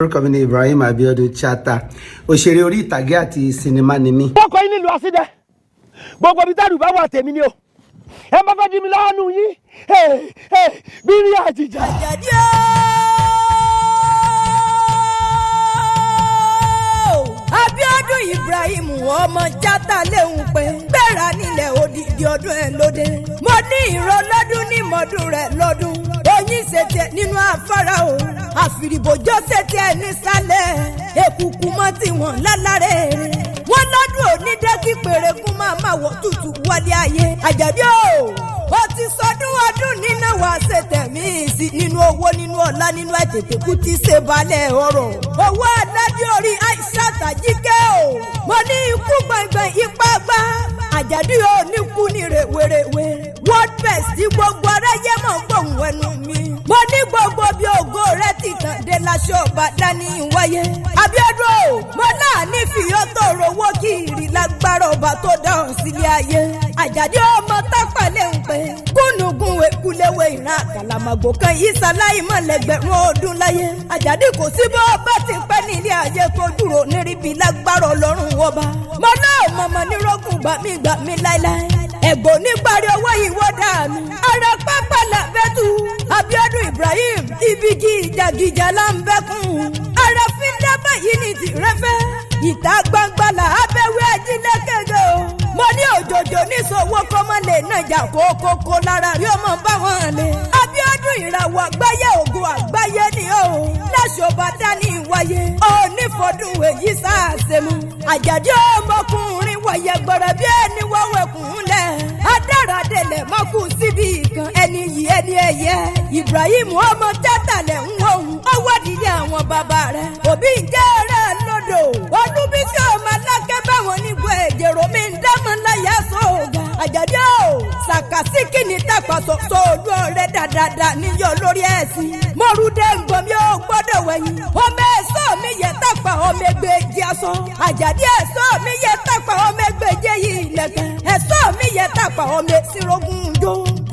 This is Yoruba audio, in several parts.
Orúkọ mi ni Ibrahim Abiodun Chatta, òṣèré orí ìtàgé àti sinimá ni mí. Wọ́n kọ́ yín nílùú àsídẹ́, gbogbo ibi tẹ́rù bá wà tèmi ni o. Ẹ má fẹ́ di mi lọ́wọ́ nù yín bí rí àjìjà. Àjàdí o! Abíọ́dún Ibrahim ọmọ Chatta léhùn pé gbéra nílẹ̀ odidi ọdún ẹ̀ lóde. Mo ní ìran lọ́dún ní mọ́dún rẹ̀ lọ́dún. Oyin ṣètẹ̀ nínú afárá o. Àfìrìbòjọ́ ṣètẹ̀ nísàlẹ̀. Èkùkù mọ́ tiwọn lálárẹ̀ rẹ̀. Wọ́n lọ́dún òní dẹ́kí pèrègùn máa máa wọ̀ tútù wálé ayé. Àjàdí o! Ó ti sọdún ọdún nínú wa ṣe tẹ̀mí sí nínú owó, nínú ọlá, nínú àìtètè kú tí ṣe balẹ̀ ọ̀rọ̀. Owó aládé orí Aisha Tàjíkẹ́ o. Mo ní ikú gbọ̀ngbọ̀n ipá gbá. Àjàdí ò ní kú ní rèwerèwe. World best tí gbogbo aráyé mọ̀ ń gbóhùn ẹnu mi. Mo ní gbogbo bí ògo rẹ ti tàn dé láṣọ ọba dání wáyé. Abíọ́dún o, mo láàánú fìyọ́ tó rówó kiri lágbára ọba tó dáhùn sílé ayé. Àjàdí ọmọ tápàlẹ̀ ń pẹ́. Gúnùgún èkúléwé ìran àkàlàmàgbò kan yìí ṣaláì mọ̀ lẹ́gbẹ̀rún ọdún láyé. Àjàdí kò sí bó bá ti pẹ́ nílé ayé tó dúró níríbi lágbára Ọlọ́run ọba. Mo náà mọ̀mọ́ nírọ́gùn gbàmí gbàmí láéláé. Ẹ̀gbọ́n níparí owó ìwọ́dà mi. Ara pápá làbẹ́tù. Abíọ́dún Ibrahim ibi gíjàgíjà là ń bẹ́kùn. Ara fi ń dábàá yìí ní tìrẹ́fẹ́. Ìta gbangba là abẹ́wé ajílẹ̀ kéde o. Mo ní òjòjò níṣòwò kọ́mọ lè nàjà kókókó lára rí ọmọ báwọn lè. Abíọ́dún ìràwọ̀ àgbáyé ògo àgbáyé ni o. Láṣọba dání wáyé. Onífọdún èyí sáàsẹ̀ mu. Àjàdí ọmọkùnrin wọ̀nyẹ gbọ̀rọ̀ bí ẹni wọ́wọ́ ẹ̀kún lẹ̀. Adáradẹ̀lẹ̀ mọ́kù síbi ìkan ẹni yìí ẹni ẹ̀yẹ. Ibrahim ọmọ Chatta lẹ̀ ń wọ̀hún. Ọwọ́ ìdílé àwọn bàbá rẹ̀. Òbí ń jẹ́ ẹ̀rẹ́ lọ́dọ̀. Olúbísí ọmọ alákẹ́ báwọn nígbà èjèrò mi ń dámọ̀ láyà sóògà. Àjàdí o, sàkàsíkì ní tàpá sọ̀sọ̀ olú ọ̀rẹ́ dáadáa níyọ̀ lórí ẹ̀sìn. Mọ̀rúdé ǹgbọ̀n mi ò gbọ́dọ̀ wẹ̀yìn. Ọmọ ẹ̀sọ́ mi yẹ tàpá ọmọ ẹgbẹ́jì aṣọ. Àjàdí ẹ̀sọ́ mi yẹ tàpá ọmọ ẹgbẹ́jì yìí lẹ̀kẹ̀. Ẹ̀sọ́ mi yẹ tàpá ọmọ èsìrógún jó.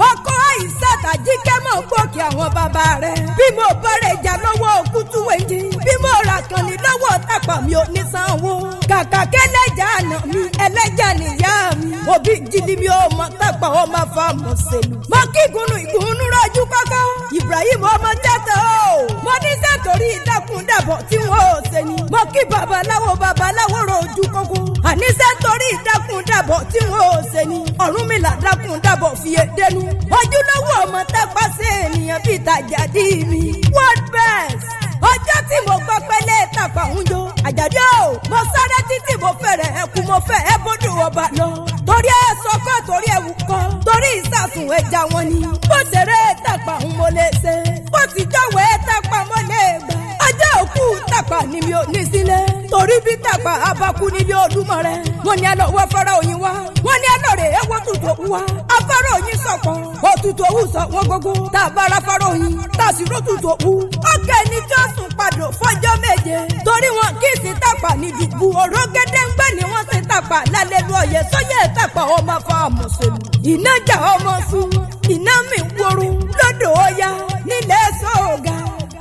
Ọkọ Àìsà Tàjíkẹ́ mọ̀ gbòkè àwọn bàbá rẹ̀. Bí mo bá rẹ̀ jà lọ́wọ́ òkútù wẹ̀njì. Bí mo rà kàn ní lọ́wọ́ tàpá mi ò ní sanwó. Kàkà kẹ́lẹ́jà àná mi, ẹlẹ́jà nìyá mi. Òbí jíjí mi ò mọ tàpá ọmọ fa mọ̀sẹ̀lú. Mo kí ìgúnnu ìgúnnu rọ́jú kọ́kọ́. Ibrahim ọmọ Chatta o. Mo ní sẹ́tòrí ìdákùndàbọ̀ tí wọ́n ò ṣe ni. Mo kí babaláwo babaláwo rojú kókó. Àní sẹ́tòrí ìdákùndàbọ̀ tí wọ́n ò ṣe ni. Ọ̀rúnmìlà dákùndàbọ̀ fi dénú. Ojúlówó ọmọ tápá sí ènìyàn bíi Tàjàdí mi. World best. Ọjọ́ tí mo gbọ́ pé lé tàpá ń jó. Àjàdí o, mo sáré títí mo fẹ́rẹ̀ ẹkú mo fẹ́ ẹ bódò ọba lọ. Torí ẹ sọkọ́ torí ẹ̀wù kan torí ìsàsùn ẹja wọn ni. Bó ṣeré tàpá ń mo lè ṣe. Bó ti jọ̀wọ́ ẹ tàpá mo lè gbà. Ọjọ́ òkú tàpá ni mi ò ní sílẹ̀. Torí bí tàpá abakú nílé Olúmọ rẹ̀. Wọ́n ní alọ́wọ́ afárá oyin wá. Wọ́n ní alọ́rẹ̀ ẹ̀wọ́ tutù òwú wá. Afárá oyin sọ̀kan. Òtútù òwú sọ wọ́n gógó. Tá a bára afárá oyin. Tá a sì ró tutù òwú. Ọ̀kẹ́ ni tí ó sùn padò fọjọ́ méje. Torí wọn kì í sí tàpá ní dùbù. Òrógédéńgbẹ́ ni wọ́n sì tàpá lálẹ́ lu ọ̀yẹ́ sọ́yẹ́ tàpá ọmọ fa mùsùlùmí. Ìnájà ọmọ sùn. Iná mi wóoru lọ́dọ̀ ọya nílẹ̀ sọ̀gà.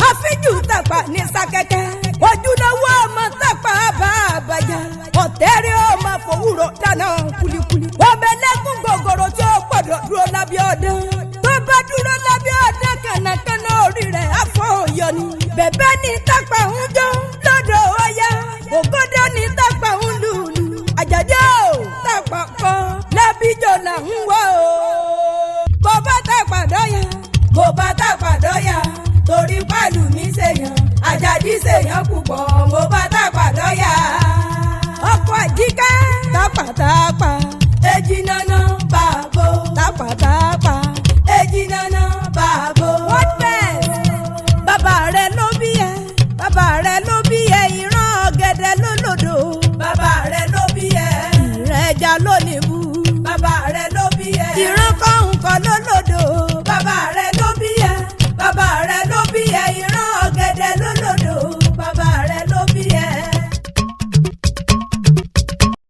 Àfíjù tàpá ní sákẹ́kẹ́. Ojúlówó ọmọ tàpá bá àbàjá. Ọ̀tẹ́rẹ́ ọmọ fòwúrọ̀ dáná kulikuli. Ọbẹ̀ lẹ́kùn gògòrò tí ó gbọ́dọ̀ dúró lábẹ́ ọdún. Tó bá dúró lábẹ́ ọdún kànákànná orí rẹ̀ àfọ̀ òyọ ni. Bẹ̀bẹ̀ ní tàpá ń jó.